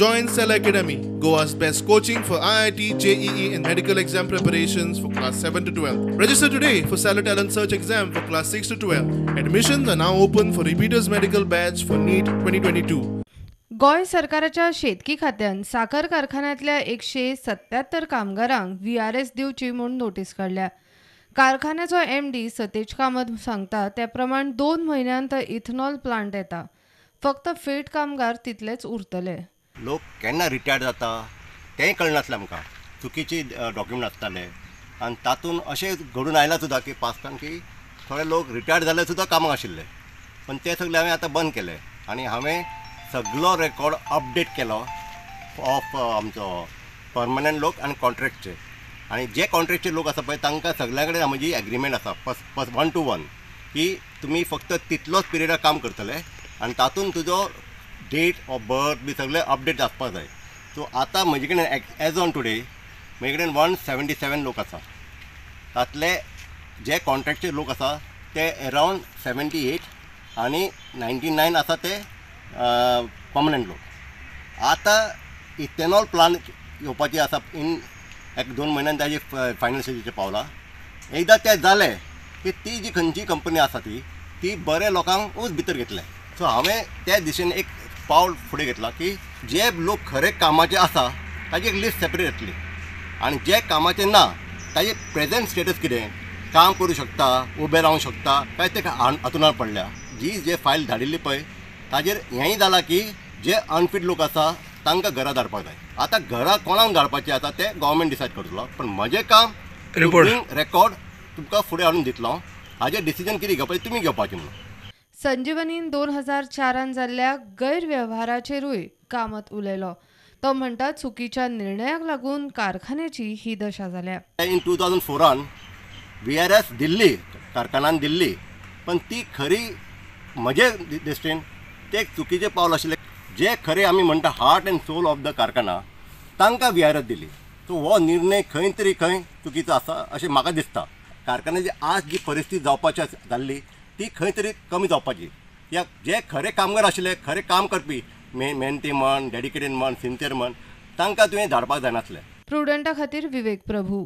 Join Cell Academy, Goa's best coaching for IIT, JEE and medical exam preparations for class 7 to 12. Register today for Stellar Talent Search exam for class 6 to 12. Admissions are now open for repeaters medical batch for NEET 2022. Goa सरकाराच्या शेतकी खात्यान साखर कारखान्यांतल्या 177 कामगारांक VRS दिवची म्हूण notice काडल्या. कारखान्याचो MD सतेज कामत सांगता त्या प्रमाण 2 म्हयन्यांत इथेनॉल प्लांट येता, फक्त फिट कामगार तितलेच उरतले. लोक केन्ना रिटायर्ड जाता तेंय कळनासलें आमकां, चुकीची डॉक्युमेंट आसताले आनी तातूंत अशें घडून आयलां सुद्दां की पास्तान की थोडे लोक रिटायर्ड जाले सुद्दां कामाक आशिल्ले, पण ते सगळे हांवें आतां बंद केले आनी हांवें सगळो रेकॉर्ड अपडेट केलो ऑफ आमचो परमनंट लोक आनी कॉन्ट्रॅक्टचे. आनी जे कॉन्ट्रॅक्टचे लोक आसा पळय तांकां सगळ्या कडेन म्हजी एग्रीमेंट आसा पस 1 to 1 की तुमी फक्त तितलोच पिरियडार काम करतले आनी तातूंत तुजो डेट ऑफ बर्थ बी सगळें अपडेट आसपाक जाय. सो आतां म्हजे कडेन एज ऑन टुडे म्हजे कडेन 177 लोक आसा, तातले जे कॉन्ट्रॅक्टचे लोक आसा ते अरावंड 78 आनी 99 आसा ते परमनंट लोक. आतां इथेनॉल प्लांट येवपाची आसा इन 1-2 म्हयन्यान ताजी फायनल स्टेजीचेर पावला. एकदां तें जालें की ती जी खंयची कंपनी आसा ती बरे लोकांकूच भितर घेतले. सो हांवें त्या दिशेन एक पावल फुडें घेतला की जे लोक खरे कामाचे आसा ताजी एक लिस्ट सेपरेट येतली आनी जे कामाचे ना ताजे प्रेजेंट स्टेटस कितें, काम करूं शकता, उबें रावंक शकता काय ते हातूंत पडल्या. जी जे फायल धाडिल्ली पळय ताजेर हेंय जालां की जे अनफीट लोक आसा तांकां घरा धाडपाक जाय. आतां घरा कोणाक धाडपाचें आसा तें गव्हर्मेंट डिसायड करतलो, पण म्हजें काम रेकॉर्ड तुमकां फुडें हाडून दितलो. हाजें डिसिजन कितें घेवपाचें तुमी घेवपाचें म्हणून. संजीवनीन 2004 जाल्ल्या गैरवेव्हाराचेरूय कामत उलयलो. तो म्हणटा चुकीच्या निर्णयाक लागून कारखान्याची ही दशा जाल्या. इन 2004 व्हीआरएस दिल्ली कारखान्यान दिल्ली, पण ती खरी म्हजे दृश्टीन ते एक चुकीचें पावल आशिल्लें. जे खरें आमी म्हणटा heart and soul of the कारखाना तांकां व्हीआरएस दिली. सो हो निर्णय खंय तरी खंय चुकीचो आसा अशें म्हाका दिसता. कारखान्याची आज जी परिस्थिती जावपाची जाल्ली ती खंय तरी कमी जावपाची. या जे खरे कामगार आशिल्ले, खरे काम करपी, मेहनती म्हण, डेडिकेटेड म्हण, सिन्सियर म्हण, तांकां तुवें धाडपाक जायनासलें. प्रुडंटा खातीर विवेक प्रभू.